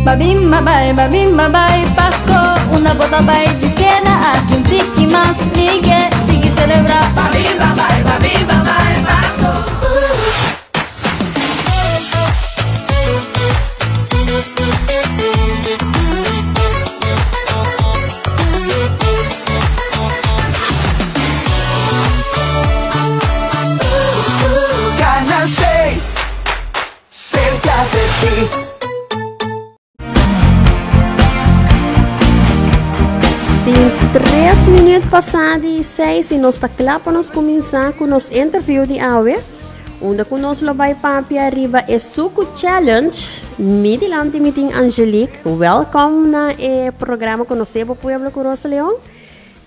Babim babai, babim babai, Pasco, una bota bai, diskena aki un tiki mas, Miguel, sigui celebra. Babim babai, babim babai, Pasco. Canal 6, cerca de ti. Tin 3 minuut pasa di 6 y nos ta cla pa nos cuminsa cu nos interview di awe. Unda cu nos lo bay papia riba e Suku Challenge. Mi dilanti mi tin Angelique. Welcome na e programa Conoce Bo Pueblo cu Rosa Leon.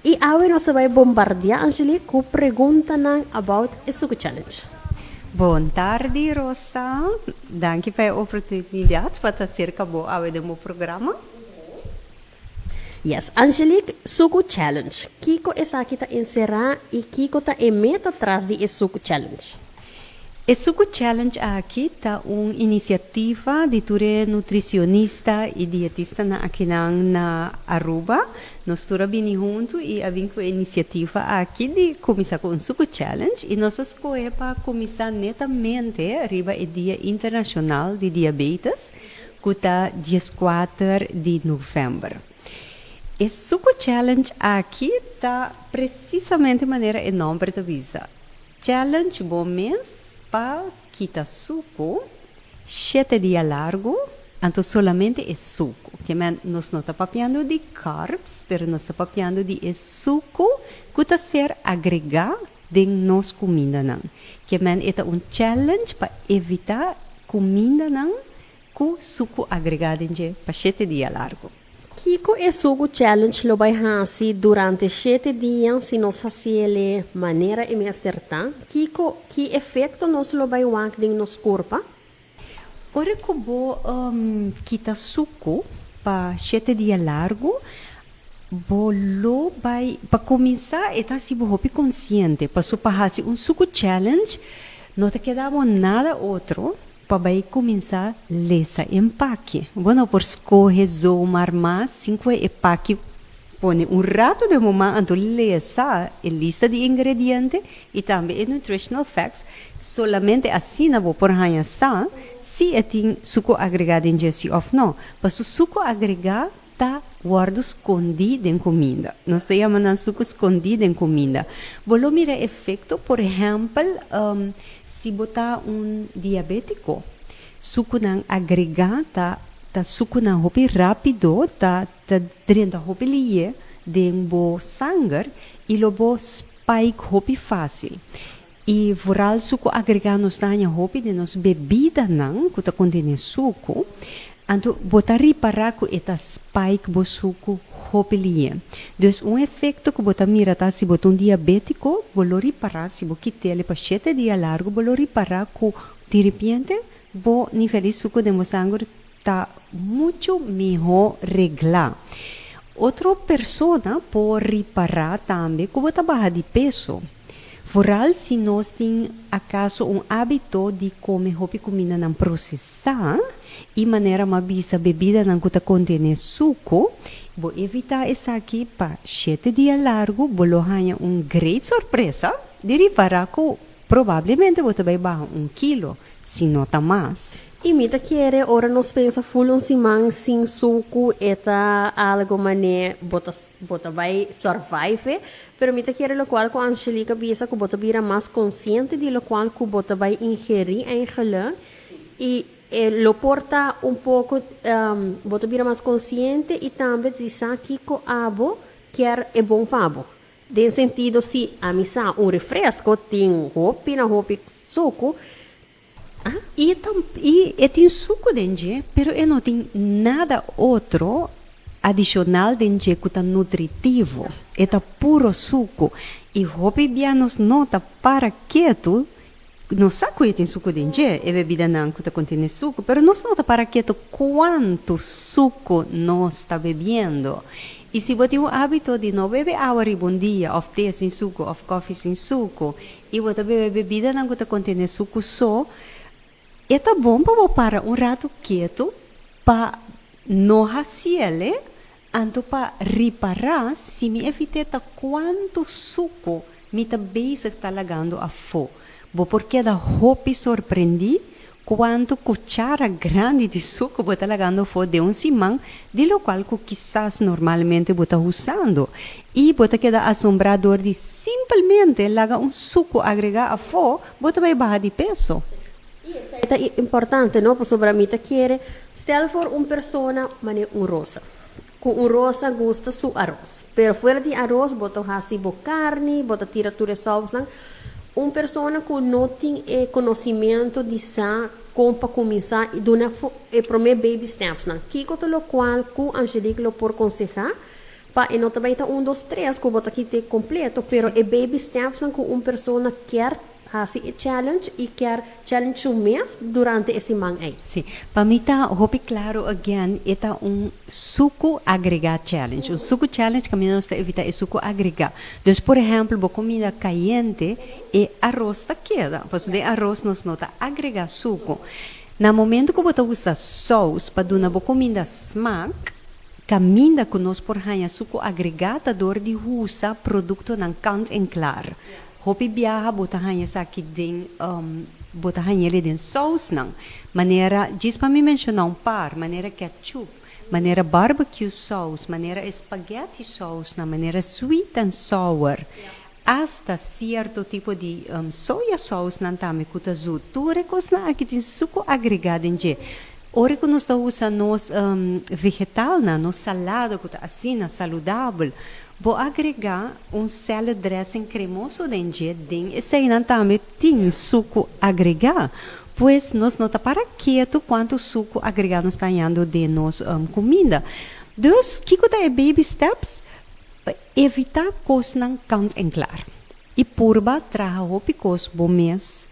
Y awe nos ta bay bombardea Angelique cu preguntanan about e Suku Challenge. Bon tardi Rosa, danki pa e oportunidad pa ta cerca bo awe den bo programa. Yes, Angelique, Suku Challenge, kico esaki ta encera y kico ta e meta tras di e Suku Challenge? E Suku Challenge aki ta un iniciativa di tur e nutricionista y dietistanan akinan na Aruba. Nos tur a bini hunto y a bin cu e iniciativa aki di cuminsa cu un Suku Challenge y nos a scohe pa cuminsa netamente riba e Dia Internacional di Diabetes cu ta dieskuater di november. E Suku Challenge aki ta precisamente manera e nomber ta bisa. Challenge bo mes pa kita suku shete dia largu, anto solamente e suku. Ke men nos no ta papiando di carbs, pero nos ta papiando di e suku ku ta ser agregá den nos kumindanan. Ke men e ta un challenge pa evitá kumindanan Ku suku agregá den dje pa shete dia largu. Kiko e Suku Challenge lo bai hasi durante shete dia si nos hasiel e manera e mester ta? Kiko, ki efekto nos lo bai wak den nos kurpa? Ora ku bo kita suku pa shete dia largu, bo lo bai, pa kuminsá e ta hasi bo hopi konsiente, paso pa hasi un Suku Challenge no ta keda bo nada otro Pa bai kuminsá lesa empake. Bo no por skohe zomaar mas sin ku e paki pone un ratu den bo man anto lesa e lista di ingrediente i tambe e nutritional facts. Solamente asina bo por haña sa si e tin suku agregá den dje si òf no. Paso suku agregá ta wòrdu skondí den kuminda. Nos ta yama nan suku skondí den kuminda. Bo lo mira efekto, por ehèmpel, si bo ta un diabétiko, sukunan agregá ta ta sukunan hopi rápido, ta ta drenta hopi lié den bo sanger i lo bo spike hopi fásil. I vooral suku agregá nos ta haña hopi den nos bebidanan ku ta kontené suku, anto bo ta ripará ku e ta spike bo suku hopi lié. Dus un efekto ku bo ta mira ta si bo ta un diabétiko, bo lo ripará si bo kit'el pa shete dia largu bo lo ripará ku diripiente bo nivel di suku den bo sanger ta muchu mihó reglá. Otro persona por ripará tambe ku bo ta baha di peso. Vooral si nos tin acaso un habito di come hopi cumindanan procesa y manera m'a bisa bebidanan cu ta contene suco, bo evita esaki pa shete dia largo bo lo haña un great sorpresa di ripara cu probablemente bo ta bay baha un kilo, si no ta mas. Y mi ta kere ora nos pensa full un siman sin sucu e ta algo mane bo ta bo ta bay survive Pero mi ta kere locual cu Angelique a bisa cu bo ta bira mas consciente di locual cu bo ta bay ingeri eigenlijk y e lo por ta un poco bo ta bira mas consciente y tambe di sa kico abo kier e bon pa bo. Den sentido si ami sa un refresco tin hopi na hopi sucu. Y y e tin sucu den dje, pero e no tin nada otro adicional den dje cu ta nutritivo. E ta puro sucu. Y hopi bia nos no ta para ketu, nos sa cu e tin sucu den dje, e bebidanan cu ta contene sucu, pero nos no ta para ketu cuanto sucu nos ta bebiendo. Y si bo tin un habito di no bebe awa riba un dia, of te sin sucu, of koffie sin sucu, I bo ta bebe bebidanan ku ta kontené suku so, e ta bon pa bo para un ratu ketu pa No hasiele, anto pa ripará si mi evit'é ta kuantu suku mi ta bezig ta lagando afó. Bo por keda hopi sorprendí kuantu kuchara grandi di suku bo ta lagando afó den un siman di lokual ku kisas normalmente bo ta usando. I bo ta keda asombrá dor di simpelmente laga un suku agregá afó bo ta bai baha di peso. I esei ta importante, no? Pasobra mi ta kere stel for un persona manera un rosa. Ku un rosa gusta su aros. Pero fuera di aros bo ta hasi bo karni, bo ta tira tur e sausnan. Un persona ku no tin e konosimiento di sa kon pa kuminsá i duna e promé baby stepsnan. Kiko ta lokual ku Angelique lo por konsehá pa e no ta bai ta un dos tres ku bo ta kit'é kompleto, pero e baby stepsnan ku un persona kier hasi e challenge y kier challenge su mes durante e siman ey. Sí, pa mi ta hopi claro again e ta un sucu agrega challenge. Un sucu challenge caminda nos ta evita e sucu agrega. Dus por ehempel bo comida cayente e aros ta keda, pasobra den aros nos no ta agrega sucu. Na momento cu bo ta usa saus pa duna bo comida smaak, caminda cu nos por haña sucu agrega ta door di usa productonan kant en klaar. Hopi biaha bo ta haña esaki den bo ta hañ'el den sousnan, manera, djis pa mi menshoná un par, manera ketchup, manera barbecue sous, manera e spaghetti sousnan, manera sweet and sour, asta sierto tipo di soya sousnan tambe ku ta zoet. Tur e kosnan aki tin suku agregá den dje. Ora ku nos ta usa nos vegetalnan, nos salada ku ta asina saludabel, Bo agregá un salad dressing kremoso den dje, den eseinan tambe tin suku agregá. Pues nos no ta para ketu kuantu suku agregá nos ta hañando den nos kuminda. Dus, kiko ta e baby steps? Evitá kosnan kant en klar i purba traha hopi kos bo mes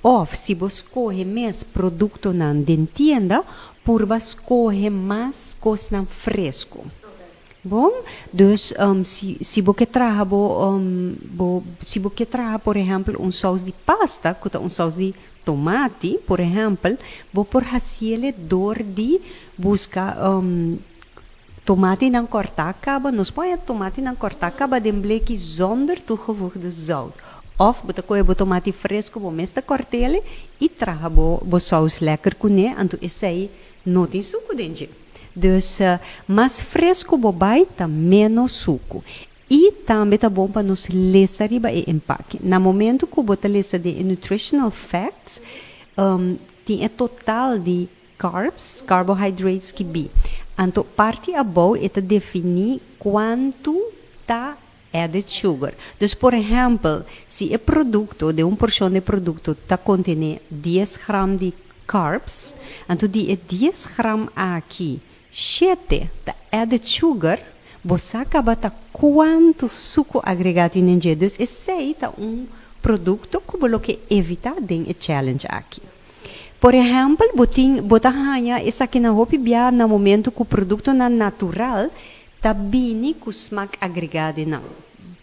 òf si bo skohe mes produktonan den tienda, purba skohe mas kosnan fresku. Bon, dus si si bo ke traha bo bo si bo ke traha por ehèmpel un sous di pasta ku ta un sous di tomati por ehèmpel bo por hasiele dor di buska tomatinan kòrtá kaba nos por haña tomatinan kòrtá kaba den bleki zonder toegevoegde zout òf bo ta kohe bo tomati fresku bo mes ta kòrt'ele i traha bo bo sous lèker kuné anto esei no tin suku den dje. Dus, mas fresku bo bai, ta ménos suku. I tambe ta bon pa nos lesa riba e empake. Na momentu ku bo ta lesa den e nutritional facts, tin e total di carbs, carbohydrates skibí. Anto parti abou e ta definí kuantu ta added sugar. Dus por ehèmpel, si e produkto, den un porshon di produkto ta kontené dies gram di carbs, anto di e dies gram aki, shete ta added sugar, bo sa kaba ta kuantu suku agregá tin den dje. Dus esei ta un produkto ku bo lo ke evitá den e challenge aki. Por ehèmpel, bo tin, bo ta haña esakinan hopi bia na momentu ku produktonan natural Ta bini ku smak agregá den nan.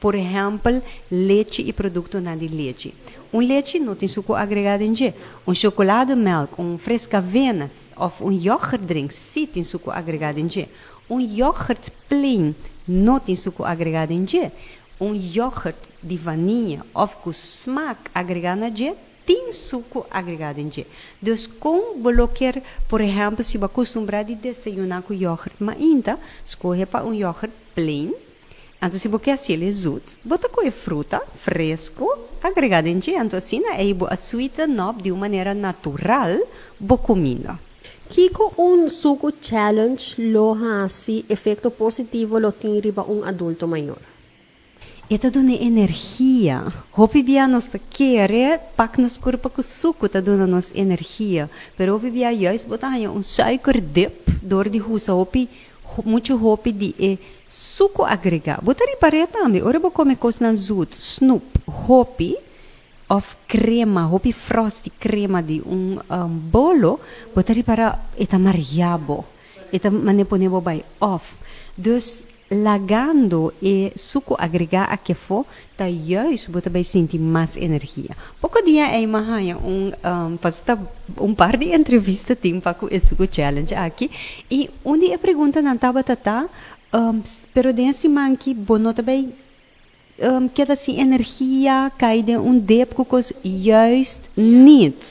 Por ehèmpel, lechi i produktonan di lechi. Un lechi no tin suku agregá den dje. Un chokolademelk, un frescavena òf un yoghurtdrink sí tin suku agregá den dje. Un yoghurt plain no tin suku agregá den dje. Un yoghurt di vaniña òf ku smak agregá na dje Tin suku agregá den dje. Dus kon bo lo kier, por ehèmpel si bo a kustumbrá di desayuná ku yògùrt mainta, skohe pa un yògùrt plain. Anto si bo ke hasiel e zut, bo ta kohe fruta fresku agregá den dje. Anto asina ei bo a sweeten up di un manera natural bo kuminda. Kiko un suku challenge lo hasi efekto positivo lo tin riba un adulto mayor? E ta duna energia. Hopi bia nos ta kere pak nos kurpa ku suku ta duna nos energia. Pero hopi bia juist bo ta haña un suikerdip dor di husa hopi muchu hopi di e suku agregá. Bo ta ripar'é tambe ora bo kome kosnan zut, snoep, hopi òf krema, hopi fròsti krema di un bolo, bo ta ripará e ta maria bo. E ta mane pone bo bai òf. Dus. Lagando e suku agregá aki afó, ta juist bo ta bai sinti mas energia. Poko dia ei m'a haña un pasobra ta un par di entrevista tin pa ku e suku challenge aki i un di e preguntanan tabata ta, pero den e siman ki bo no ta bai keda sin energia, kai den un dip ku kos? Juist nit.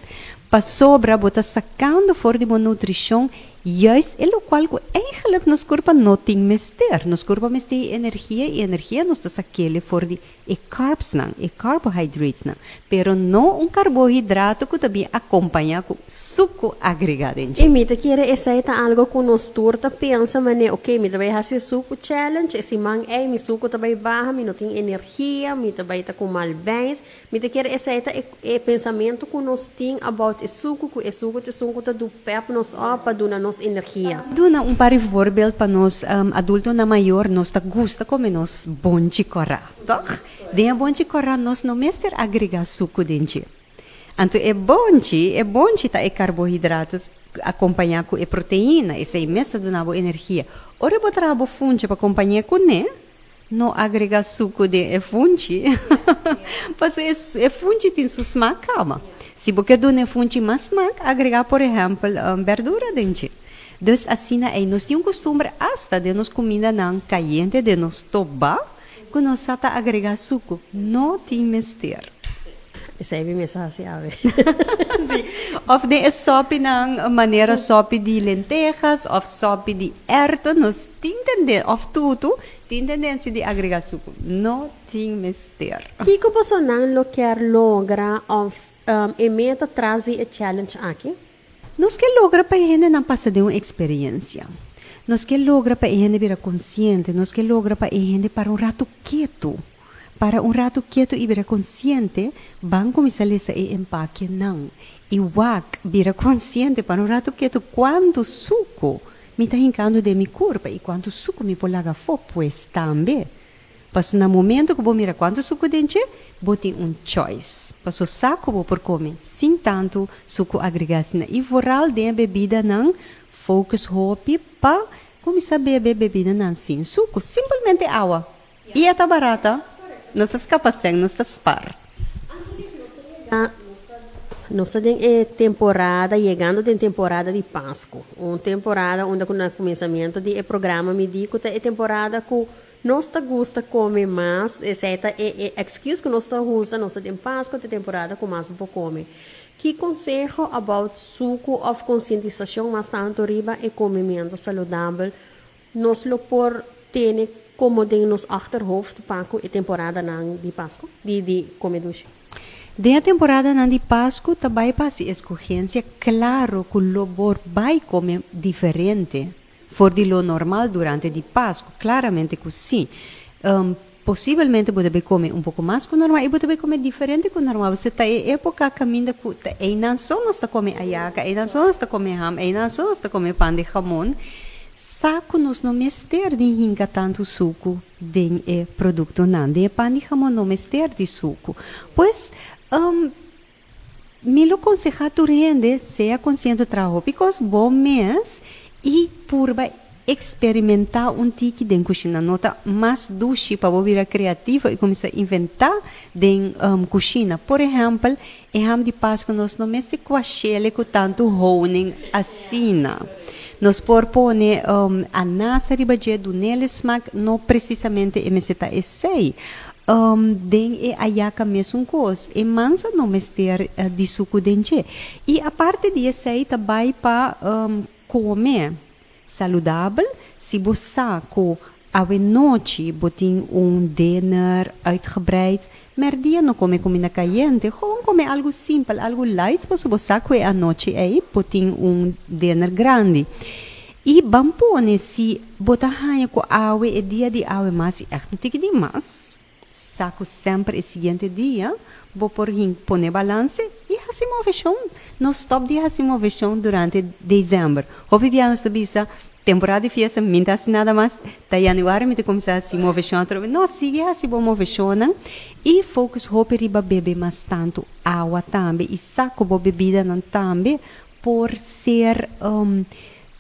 Pasobra bo ta sakando for di bo nutrishon Juist e locual cu eigenlijk nos curpa no tin mester. Nos curpa mester e energia y energia nos ta sakele for di e carbsnan, e carbohydratesnan, pero no un carbohidrato cu ta bin acompaña cu sucu agrega den dje. Y mi ta kere esey ta algo cu nos tur ta pensa mane, ok, mi ta bay haci e sucu challenge, e siman ey mi sucu ta bay baha, mi no tin energia, mi ta bay ta cu mal beins. Mi ta kere esei ta e pensamentu ku nos tin about e suku, ku e suku ta esun ku ta du pep nos op pa duna nos energia. Duna un par di voorbeeld pa nos adultonan mayor, nos ta gusta kome nos bonchi kòrá, tòg? Den e bonchi kòrá nos no mester agregá suku den dje. Anto e bonchi, e bonchi ta e karbohidratos akompañá ku e proteina, esei mes ta duna bo energia. Ora bo traha bo funchi pa kompañ'é kuné, No agrega suku den e funchi, pasobra e funchi tin su smak kaba. Si bo ke duna e funchi mas smak, agrega por ehèmpel bèrdura den dje. Dus asina ei nos tin un kustumber asta den nos kumindanan kayente den nos toba ku nos sa ta agrega suku. No tin mester. Esei mi mes a hasi awe. Sí. Of den e sòpinan manera sòpi di lentejas òf sòpi di erta nos tin tenden òf tutu tin tendensia di agregá suku. No tin mester. Kiko bosonan lo kier logra òf e meta tras di e challenge aki? Nos ke logra pa e hendenan pasa den un eksperensia. Nos ke logra pa e hende bira konsiente. Nos ke logra pa e hende para un ratu ketu. Para un ratu ketu i bira konsiente, ban kuminsá lesa e empakenan. I wak, bira konsiente, para un ratu ketu kuantu suku mi ta hinkando den mi kurpa i kuantu suku mi por laga afó. Pues tambe, pasobra na momento ku bo mira kuantu suku den dje, bo tin un choice. Pasobra sa ku bo por kome sin tantu suku agregá asina. I vooral den e bebidanan, focus hopi pa kuminsá bebe bebidanan sin suku, simpelmente awa. I e ta barata, nos ta skapa sèn, nos ta spar. Nos ta den e temporada, yegando den temporada di Pasku. Un temporada unda ku na kuminsamentu di e programa mi di ku ta e temporada ku nos ta gusta kome mas, esei ta e e excuse ku nos ta usa, nos ta den Pasku, ta e temporada ku mas bo por kome. Ki konseho about suku òf konsientisashon mas tantu riba e komementu saludabel Nos lo por tene como den nos achterhoofd pa cu e temporadanan di Pascu, di di come dushi. Den e temporadanan di Pascu ta bay pa haci escogencia claro cu lo por bay come diferente for di lo normal durante di Pascu, claramente cu si. Posibelmente bo ta bay come un poco mas cu normal y bo ta bay come diferente cu normal pasobra ta e epoca caminda cu ta eynan so nos ta come ayaca, eynan so nos ta come ham, eynan so nos ta come pan di jamon. Sa cu nos no mester di hinca tanto sucu den e productonan. Den e pan di jamon no mester di sucu. Pues, mi lo conseha tur hende sea consciente traha hopi cos bo mes y purba experimenta un tiki den cushina. No ta mas dushi pa bo bira creativo y cuminsa inventa den cushina. Por ehempel, e ham di Pascu nos no mester cuashele cu tanto honing asina. Nos por pone anasa riba dje, dunele smak, no precisamente e mester ta esey. Den e ayaca mesun cos, e mansa no mester di sucu den dje. Y aparte di esey ta bay pa come saludabel, si bo sa cu awe nochi bo tin un dinner uitgebreid, merdia no come cuminda cayente, gewoon come algo simpel, algo light, pasobra bo sa cu e anochi ey bo tin un dinner grandi. I ban pone si bo ta haña ku awe e dia di awe mas i ègt no tiki di mas, sa ku semper e siguiente dia bo por hin pone balanse i hasi moveshon. No stòp di hasi moveshon durante desèmber. Hopi bia nos ta bisa, temporada di fiesta mi no ta hasi nada mas, ta yanüari mi ta kuminsá hasi moveshon atrobe. No, sigui hasi bo moveshonnan i focus hopi riba bebe mas tantu awa tambe i sa ku bo bebidanan tambe por ser.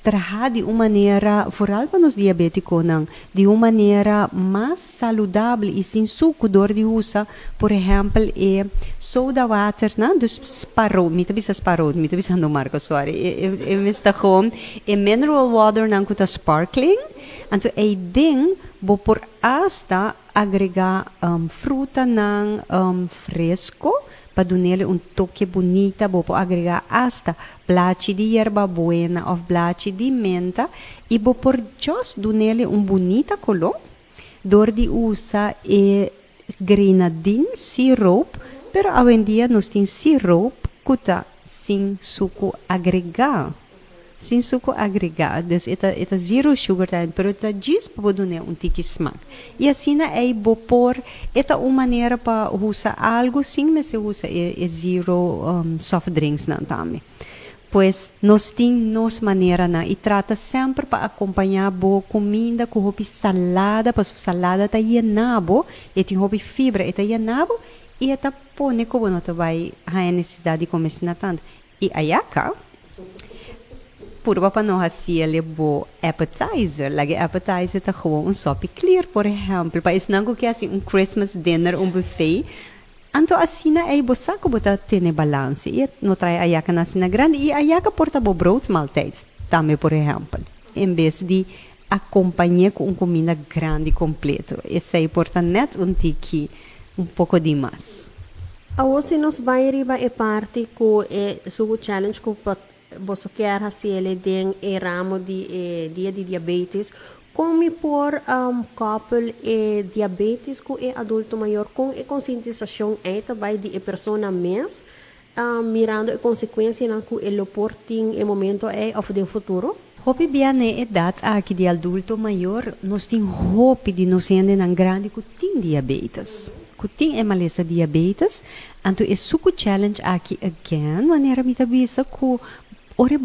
Traha di un manera, vooral pa nos diabeticonan, di un manera mas saludabel y sin sucu door di usa, por ehempel, e soda water, nan, dus sparoot, mi ta bisa sparoot, mi ta bisando marca, sorry, e mester gewoon e mineral water nan cu ta sparkling, anto eyden bo por hasta agrega frutanan fresco pa dunele un toke bunita, bo por agrega hasta blachi di yerba buena of blachi di menta y bo por just dunele un bunita color door di usa e grenadine syrup, pero awendia nos tin syrup cu ta sin sucu agrega. Sin sucu agrega, dus e ta zero sugar ta, pero ta djis pa bo duna un tiki smaak. Y asina ey bo por, e ta un manera pa usa algo sin mester usa e zero soft drinks nan tambe. Pues nos tin nos manera nan y trata semper pa acompaña bo cuminda cu hopi salada, pa su salada ta yena bo, e tin hopi fibra, e ta yena bo y e ta pone cu bo no ta bay haya necesidad di come asina tanto. Y ayaca, purba pa no haci bo appetizer. Like appetizer ta gewoon un sopi clear, por ehempel. Pa esnan cu kier un Christmas dinner, un buffet. Anto asina ey bo sa cu bo ta tene balance. Y no trae ayaca na asina grandi. Y ayaca por ta bo broodmaaltijd tambe, por ehempel. En bes di acompaña cu un cuminda grandi completo. Esey por ta net un tiki un poco di mas. Awor si nos bay riba e parti cu e suco challenge cu bo kier haci den e ramo di dia di diabetes, con mi por koppel e diabetes cu e adulto mayor, cu e concientisacion ey tambe di e persona mes, mirando e consecuencianan cu e lo por tin e momento ey of den futuro? Hopi bia na e edad aki di adulto mayor, nos tin hopi di nos hendenan grandi cu tin diabetes. Cu tin e malesa diabetes, anto e suco challenge aki again, manera mi ta bisa cu ora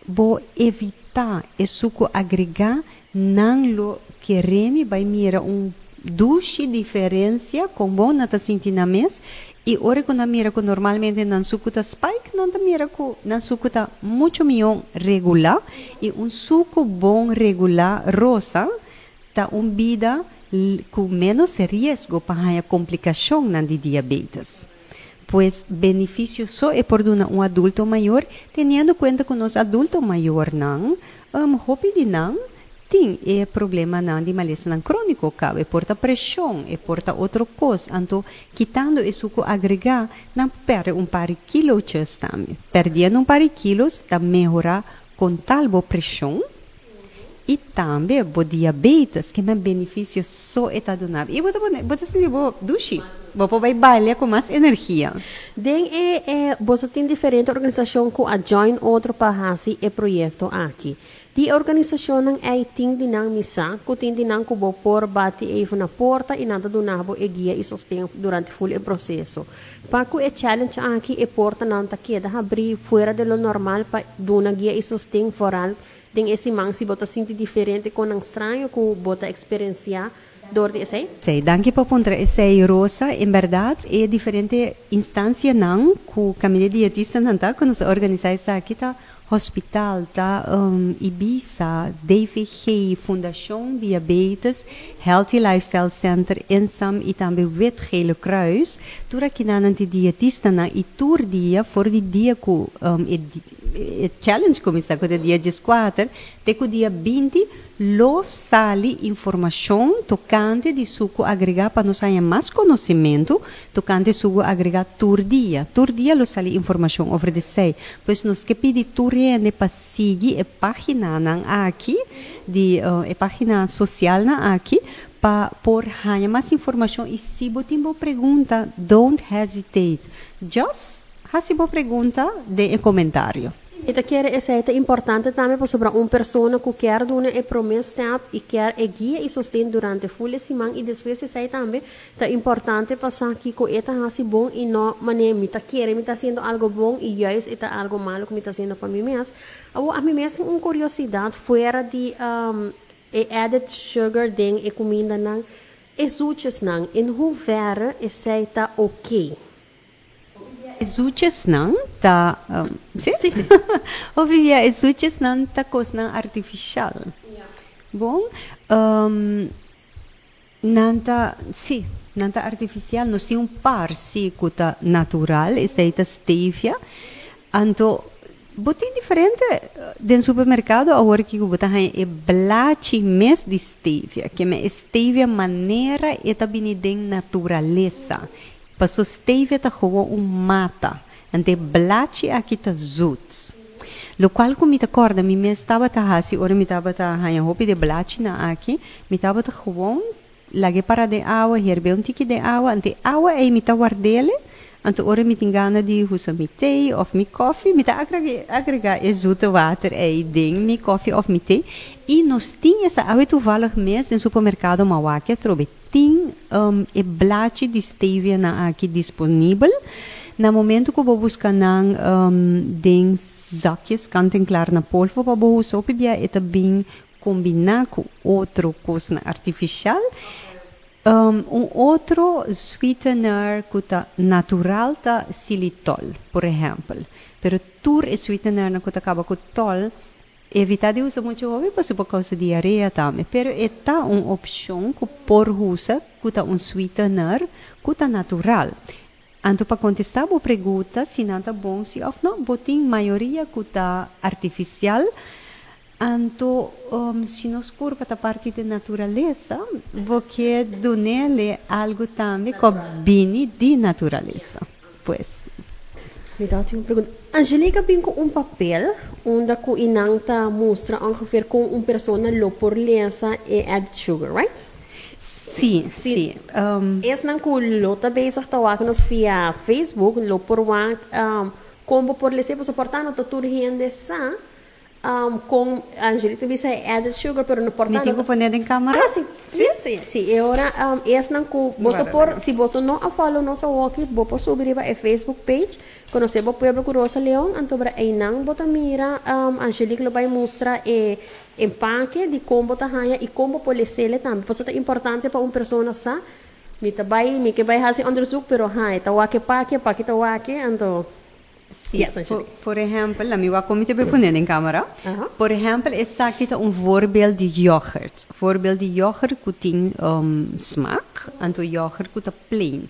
bo evita e suco agrega, nan lo kere mi bay mira un dushi diferencia con bo nan ta sinti na mes y ora cu nan mira cu normalmente nan suco ta spike, nan ta mira cu nan suco ta mucho miho regula. Y un suco bon regula, Rosa, ta un bida cu menos riesgo pa complicacion nan di diabetes. Pues beneficio so e por duna un adulto mayor, teniendo cuenta cu nos adulto mayor nan, hopi di nan tin e problema nan di malesa nan cronico caba, e por ta presion, e por ta otro cos, anto kitando e suco agrega, nan perde un par di kilo's tambe. Perdiendo un par di kilos, ta mehora con tal bo presion y tambe bo diabetes, cu ta beneficio so e ta duna. Y bo ta sinti bo dushi. Bo por bay baila cu mas energia. Den e bo tin diferente organisacion cu a join otro pa haci e proyecto aki. Di organisacion ey tin di nan misa, cu tin di nan cu bo por bati even na porta y nan ta duna bo e guia y sosten durante full e proceso. Pa cu e challenge aki, e porta nan ta keda habri fuera de lo normal pa duna guia y sosten vooral den e siman si bo ta sinti diferente cu nan straño cu bo ta experiencia door di esey? Si, danki pa puntra esey, Rosa. En berdad, e diferente instancianan cu caminda dietista nan ta, cu nos organisa esaki ta hospital, ta Ibisa, DVG, Fundacion Diabetes, Healthy Lifestyle Center, INSAM y tambe Wit Gele Kruis. Tur aki nan tin dietistanan y tur dia, for di dia cu e challenge cuminsa cu dia 14, te cu dia 20, lo sali informacion tocante di suco agrega pa nos haya mas conocimento tocante suco agrega tur dia. Tur dia lo sali informacion over di esey. Pues nos kier pidi tur hende pa sigui e pagina nan aki, di e pagina social nan aki, pa por haya mas informacion y si bo tin bo pregunta, don't hesitate. Just haci bo pregunta den comentario. Y ta kere esey ta importante tambe pasobra un persona cu kier duna e prome step y kier e guia y sosten durante full siman y despues esey tambe ta importante pa sa kico e ta haci bon y no mane mi ta kere mi ta haciendo algo bon y juist e ta algo malo cu mi ta haciendo pa mi mes. Awo ami mes un curiosidad fuera di e added sugar den e cuminda nan e zoetjes nan, in hoeverre esey ta oké? Zoetjesnan ta si? Si, si. Hopi bia e zoetjesnan ta kosnan artifishal. Bon, nan ta, si, nan ta artifisial. Nos tin un par si ku ta natural, esei ta stevia. Anto bo tin diferente den supermerkado awor ki ku bo ta haña e blachi mes di stevia. Ke men e stevia manera e ta bini den naturalesa. Paso stevia ta gewoon un mata, anto e blachi aki ta zoet. Lokual ku mi ta kòrda mi mes tabata hasi ora mi tabata haña hopi di e blachinan aki, mi tabata gewoon lag'e para den awa, hierb'e un tiki den awa, anto e awa ei mi ta ward'ele, anto ora mi tin gana di usa mi tei òf mi kòfi, mi ta agregá e zoete water ei den mi kòfi òf mi tei. I nos tin esa awa toevallig mes den supermerkado Mawaki atrobe. Tin e blachi di stevianan aki disponibel. Na momento ku bo buska nan den zakjes kant en klar na polvo pa bo usa hopi bia e ta bin kombiná ku otro kosnan artifishal. Un otro sweetener ku ta natural ta xylitol, por ehèmpel. Pero tur e sweetenernan ku ta kaba ku tol Evita di usa muchu hopi pasobra por kousa diarea tambe, pero e ta un opshon ku por usa ku ta un sweetener ku ta natural. Anto pa kontestá bo pregunta si nan ta bon si òf no, bo tin mayoria ku ta artifisial, anto si nos kurpa ta parti di naturalesa, bo ke dun'ele algu tambe ku a bini di naturalesa. Pues. Mi ta tin un pregunta. Angelica bin cu un papel unda cu y nan ta mustra ongeveer con un persona lo por lesa e added sugar, right? Sí, sí. Esnan cu lo ta bezig ta wak nos via Facebook lo por wak con bo por lesa e pasobra por ta no ta tur hende sa Con Angelita bisa e added sugar pero no por Mi tin cu pone den camera? Ah si, si, si, si e ora esnan cu boso por si boso no a follow nos awoki bo por subi riba e Facebook page Conoce Bo Pueblo cu Rosa Leon anto bra eynan bo ta mira Angelique lo bay mustra e empake di con bo ta haya y con bo por lesele tambe pasobra ta importante pa un persona sa mi ta bay mi ke bay haci onderzoek pero ha e ta wak e paki e paki ta wak anto. Sí, Yes, Angelique. por ehempel, laat mi wak kon mi ta por pone den camera. Aha. Por ehempel, esaki ta un voorbeeld di yoghurt. Voorbeeld di yoghurt ku tin smaak, anto yoghurt ku ta plain.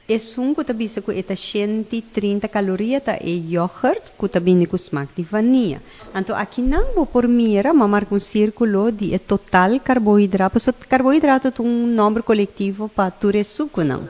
Esun ku ta bisa ku e ta 130 kaloria ta e yoghurt ku ta bini ku smaak di vania. Anto akinan bo por mira, m'a marka un sirkulo di e total karbohidrato, pasobra karbohidrato ta un nòmber kolektivo pa tur e sukunan.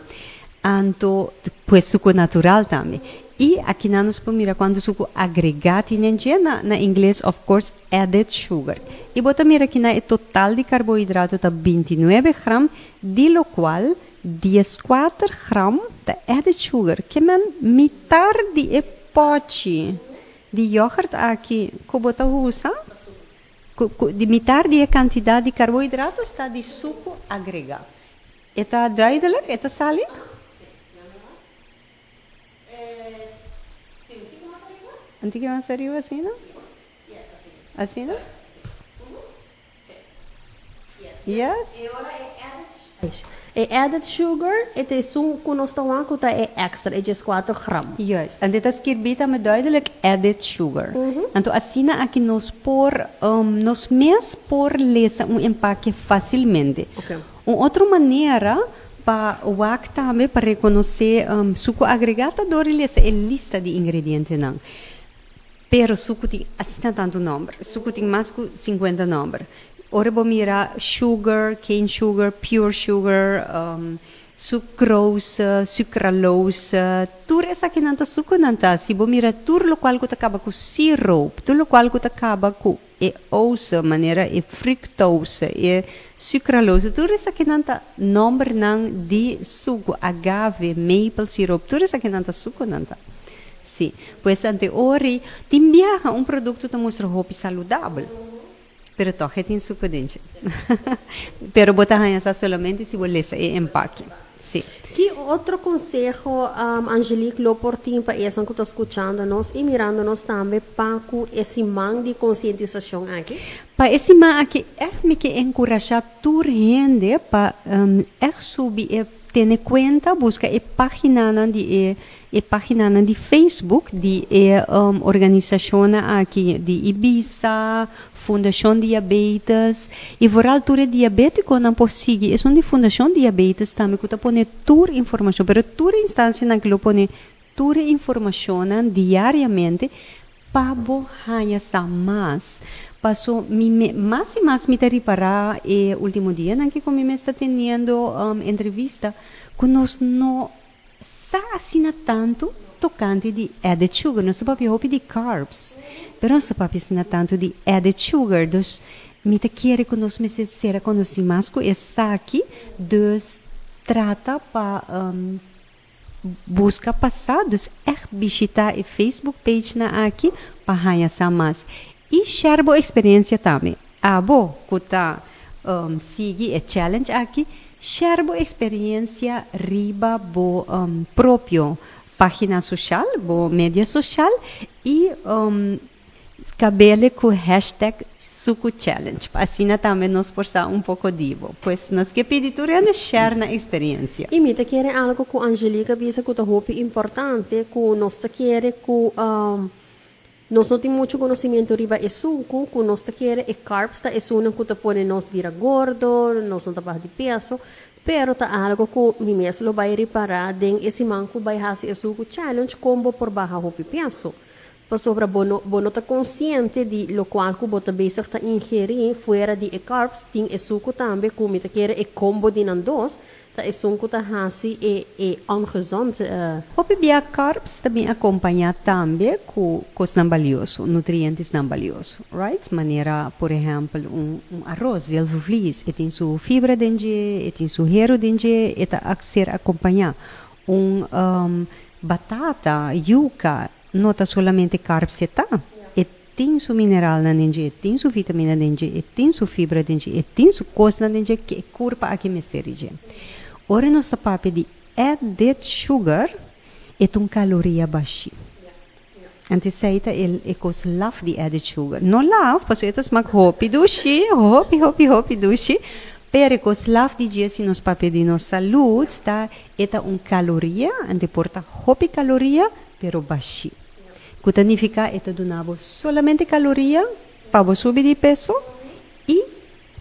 Anto, pues suku natural tambe. I akinan nos por mira kuantu suku agregá tin den dje, na na ingles of course added sugar. I bo ta mira akinan e total di karbohidrato ta 29 gram, di lokual 14 gram ta added sugar. Ke men mitar di e pòchi di yògert aki ku bo ta usa, ku ku di mitar di e kantidat di karbohidrato sta di suku agregá. E ta duidelijk? E ta sali? Un tiki mas ariba asina? Asina? Yes? E added sugar e ta esun ku nos ta wak ku ta e extra, e 14 gram. Juist. En dit ta skirbí tambe duidelijk added sugar. Anto asina aki nos por, nos mes por lesa un empake fácilmente. Un otro manera pa wak tambe pa rekonosé suku agregá ta dor di lesa e lista di ingredientenan. Pero suku tin asina tantu nòmber. Suku tin mas ku 50 nòmber. Ora bo mira sugar, cane sugar, pure sugar, sucrose, sucralose, tur esakinan ta sukunan ta. Si bo mira tur lokual ku ta kaba ku siroop, tur lokual ku ta kaba ku e ose, manera e fructose, e sucralose, tur esakinan ta nòmbernan di suku, agave, maple syrup, tur esakinan ta sukunan ta. Sí, pues ante ori tin biaha un produkto ta mustra hopi saludabel, pero tòg e tin suku den dje. Pero bo ta haña sa solamente si bo lesa e empake. Sí. Ki otro konseho Angelique lo por tin pa esnan ku ta skuchando nos i mirando nos tambe pa ku e siman di konsientisashon aki? Pa e siman aki ègt mi ke enkurashá tur hende pa ègt subi e. Tene cuenta, busca e paginanan di Facebook di e organisacion aki di Ibisa, Fundacion Diabetes y vooral tur diabeticonan por sigui. Esun di Fundacion Diabetes tambe cu ta pone tur informacion, pero tur instancianan cu lo pone tur informacion diariamente pa bo haya sa mas. Paso mi me, mas y mas mi ta ripara e ultimo dianan cu mi mes ta teniendo entrevista cu nos no sa asina tanto tocante di added sugar. Nos papia hopi di carbs, pero nos papia asina tanto di added sugar. Dus mi ta kere cu nos mester sera conoci mas cu esaki, dus trata pa busca pasa, dus echt bishita e Facebook page nan aki pa haya sa mas. Y share bo experiencia tambe. Abo, cu ta sigui e challenge aki, share bo experiencia riba bo propio pagina social, bo media social y cabele cu #SukuChallenge. Asina tambe nos por sa un poco di bo. Pues nos kier pidi tur share nan experiencia. Y mi ta kere algo cu Angelica bisa cu ta hopi importante, cu nos ta kere cu nos no tin mucho conocimento riba e suco, cu nos ta kere e carbs ta esun cu ta pone nos bira gordo, nos no ta baha di peso, pero ta algo cu mi mes lo bay ripara den e siman cu bay hasi e suco challenge, con bo por baha hopi peso. Pasobra bo no ta consciente di locual cu bo ta bezig ta ingeri fuera di e carbs, tin e suco tambe, cu mi ta kere e combo di nan dos, ta esun cu ta hasi e ongezond. Hopi bia carbs tambe acompaña tambe cu cosnan valioso, nutrientenan valioso, right? Manera, por ehempel, un aros, zilvervlies, e tin su fibra den, e tin su hero den, e ta ser acompaña. Un batata, yuca, no ta solamente carbs e ta. E tin su mineralnan den, e tin su vitamina den, e tin su fibra den, e tin su cosnan den cu e curpa aki mester dje. Ora nos ta papia di added sugar, e ta un caloria bashi. Anto esey ta e cos laf di added sugar. No laf, paso e ta smaak hopi dushi, hopi, hopi, hopi dushi. Pero e cos laf di dje, si nos papia di nos salud, ta e ta un caloria, anto por ta hopi caloria, pero bashi. Cu ta significa e ta dunabo solamente caloria pa bo subi di peso y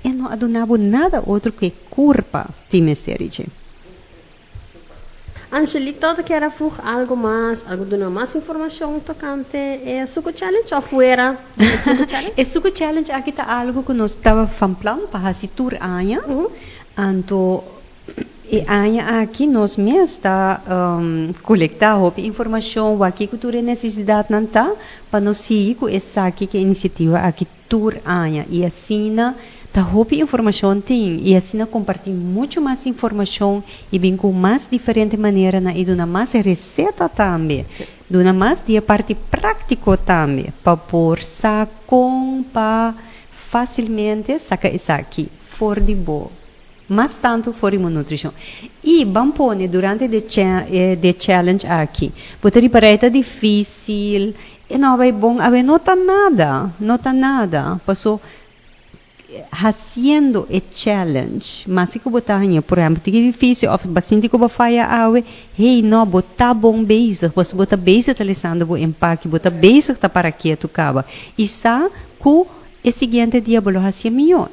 e no a dunabo nada otro cu curpa tin mester dje. Angelita, tu kier voeg algo mas, algo duna mas informacion tocante e Suco Challenge of fuera di Suco Challenge? E Suco Challenge aki ta algo cu nos tabata van plan pa hasi tur aña. Anto e aña aki nos mes ta colecta hopi informacion wak kico tur e necesidadnan ta pa nos sigui cu esaki, cu e iniciativa aki tur aña, y asina ta hopi informacion tin y asina comparti mucho mas informacion y bin cu mas diferente maneranan y duna mas receta tambe. Duna mas di parti practico tambe pa por sa con pa facilmente saca esaki for di bo mas tanto for di nutricion. Y ban pone durante e challenge aki. Bo ta ripara ta dificil, e no bay bon, awe no ta nada, no ta nada. Paso haciendo e challenge, mas si bo ta, por ehempel, tin dificil of bastante cu bo faya awe, hey, no, bo ta bon bezig, bo ta bezig ta lesando bo empake, bo ta bezig ta para keto caba. Y sa cu e siguiente dia bo lo haci miho.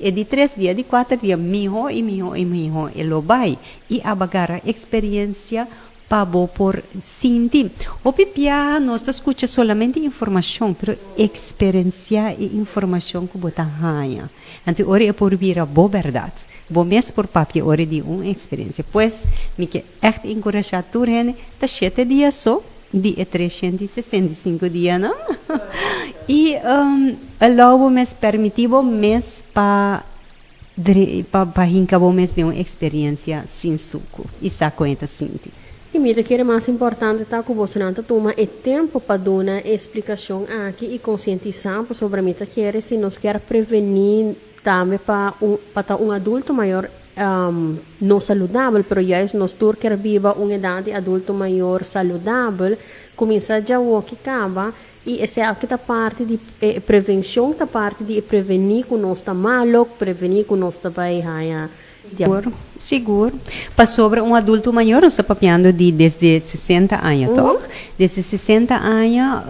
E di 3 dia, di 4 dia, miho y miho y miho, e lo bay. Y abo a gara experiencia pa bo por sinti. Hopi bia nos ta scucha solamente informacion, pero experiencia e informacion cu bo ta haya. Anto ora e por bira bo berdad. Bo mes por papia ora di un experiencia. Pues, mi kier echt encurasha tur hende, ta 7 dia so, di e 365 dia, no? Y allow bo mes, permiti bo mes pa hinca bo mes den un experiencia sin suco. Y sa con e ta sinti. Y mi ta kere mas importante ta cu bo ta tuma e tempo pa duna explicacion aki y concientisa sobre, mi ta kere, si nos kier preveni tambe pa un adulto mayor no saludabel, pero juist nos tur kier biba un edad di adulto mayor saludabel, cuminsa ya aki caba, y esey aki ta parti di prevencion, ta parti di preveni cu nos ta malo, preveni cu nos ta bay haya. Sigur, sigur. Pasobra un adulto mayor, nos ta papiando di desde 60 aña, toch? Desde 60 aña,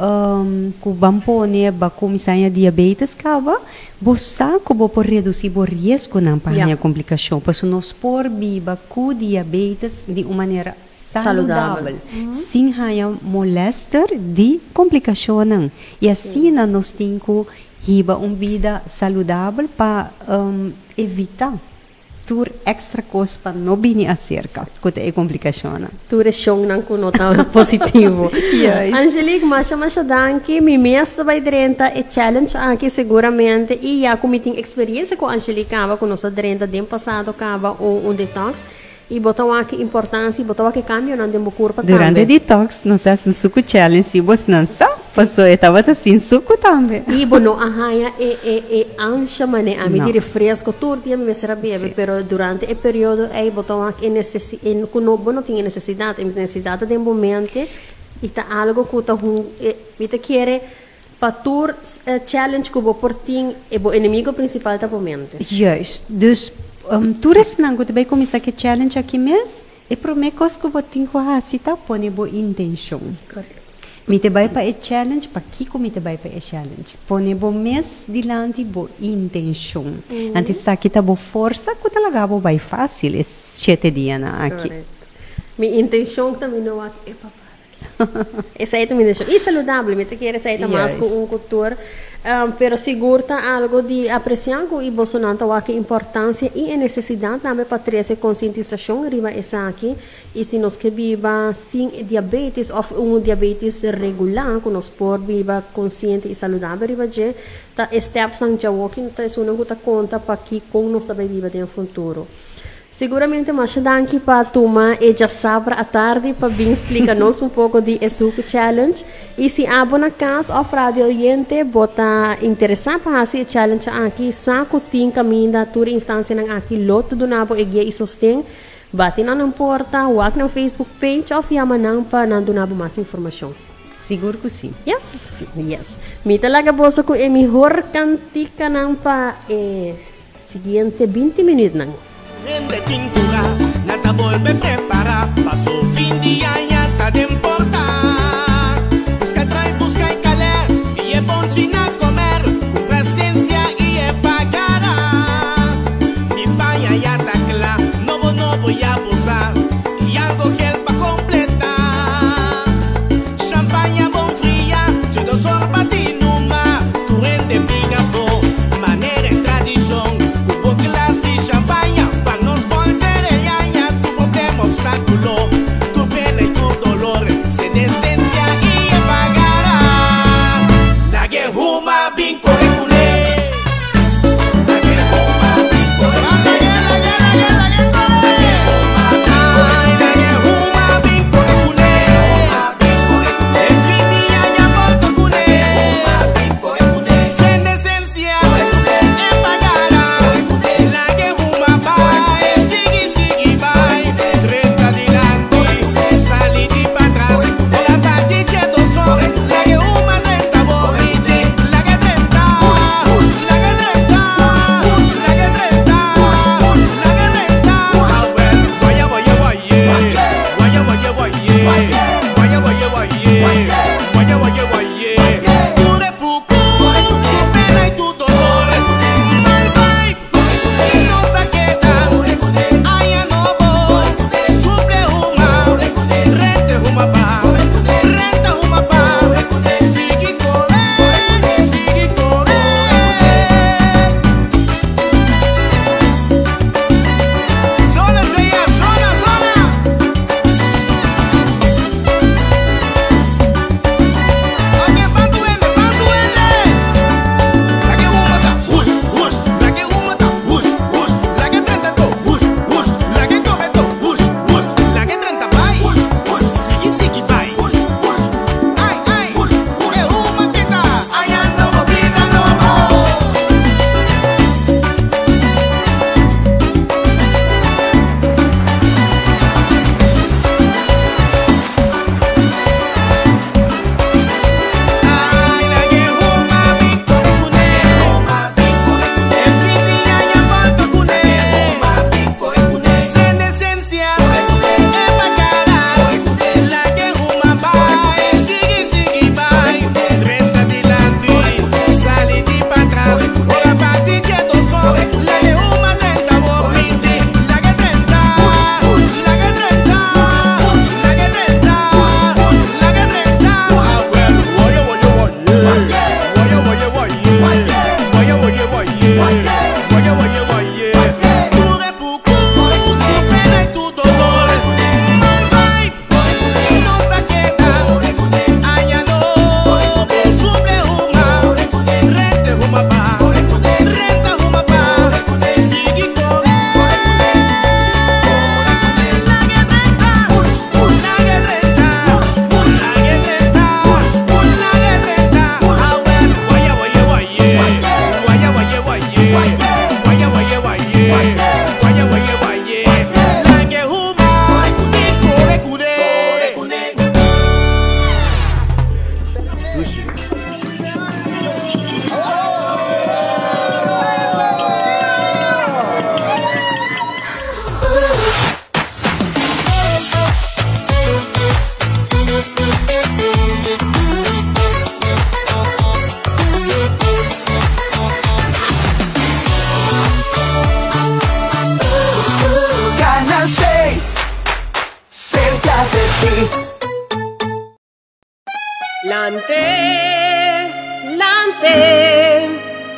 ku ban pone ba kuminsá haña diabetes kaba, bo sa ku bo por redusí bo riesgonan pa haña komplikashon. Pasobra nos por biba ku diabetes di un manera saludabel, sin haña molèster di komplikashonnan. I asina nos tin ku hiba un bida saludabel pa evitá tur èkstra kos pa no bini aserka ku ta e komplikashonnan. Tur e shonnan ku no ta positivo. Juist. Angelique, masha masha danki. Mi mes ta bai drenta e challenge aki seguramente i ya ku mi tin eksperiencia ku Angelique kaba ku nos a drenta den pasado kaba un detox i bo ta wak e importancia i bo ta wak e kambionan den bo kurpa tambe. Durante detox nos a hasi un suku challenge si bosnan sa paso e tabata sin suku tambe. I bo no a haña e e e ansha mane ami di No. refresco tur dia mi mester a bebe pero durante e periodo ei bo ta wak e necesi e ku no bo no tin e nesesidat e nesesidat ta den bo mente i ta algo ku ta hun e mi ta kere pa tur challenge ku bo por tin e bo enemigo principal ta bo mente. Juist. Dus tur esnan ku ta bai kuminsá ku e challenge aki mes, e promé kos ku bo tin ku hasi ta pone bo intenshon. Correcto. Mi ta bai pa e challenge, pakiko mi ta bai pa e challenge? Pone bo mes dilanti bo intenshon. Anto esaki ta bo forsa ku ta laga bo bai fásil e shete dianan aki. Correcto. Mi intenshon ta mi no wak e papá. Esei ta mi intenshon. I saludabel, mi ta kere esei ta mas ku un kultur. Pero sigur ta algo di apresiá ku i bosonan ta wak e importansia i e nesesidat tambe pa trese konsientisashon riba esaki. I si nos ke biba sin e diabetes òf un diabetes regulá ku nos por biba konsiente i saludabel riba dje, ta e stèpsnan djawoki ta esunnan ku ta konta pa ki kon nos ta bai biba den futuro. Siguramente masha danki pa tuma e djasabra atardi pa bin splika nos un poko di e Suku Challenge. I si abo na kas òf radio oyente bo ta interesá pa hasi e challenge aki, sa ku tin kaminda tur e instansianan aki lo ta duna bo e guia i sosten. Bati na nan porta, wak nan Facebook page òf yama nan pa nan duna bo mas informashon. Sigur ku si. Yes? Yes. Mi ta laga boso ku e mihor kantikanan pa e. Siguiente 20 minuutnan. Hende tin cura, nan ta bolbe prepara paso fin di aña ta den porta. Busca trai, busca e caler y e bonchi na comer, cu presencia y e pagara. Mi paña ya ta cla, nobo nobo ya bo sa, y algo gel pa completa. Champaña bon fria, dje dos or bati numa, tur hende bin afó, manera e tradishon. Ku bo glas di champaña, pa nos bolbe reaña, tur problema, obstákulo, tur pena i tur. Lant'e, lant'e,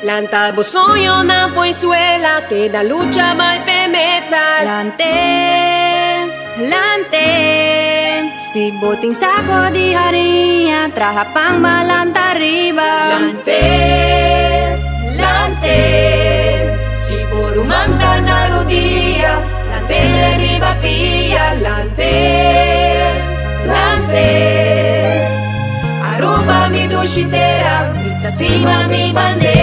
lanta bo soñonan fo'i suela, keda lucha bai p'e meta. Lant'e, lant'e, si bo tin saco di hariña, traha pan pa lanta riba. Lant'e, lant'e, si bo ruman ta na rudia, lant'e riba pia, lant'e, lant'e. Aruba mi dushi tera, mi ta stima mi bandera.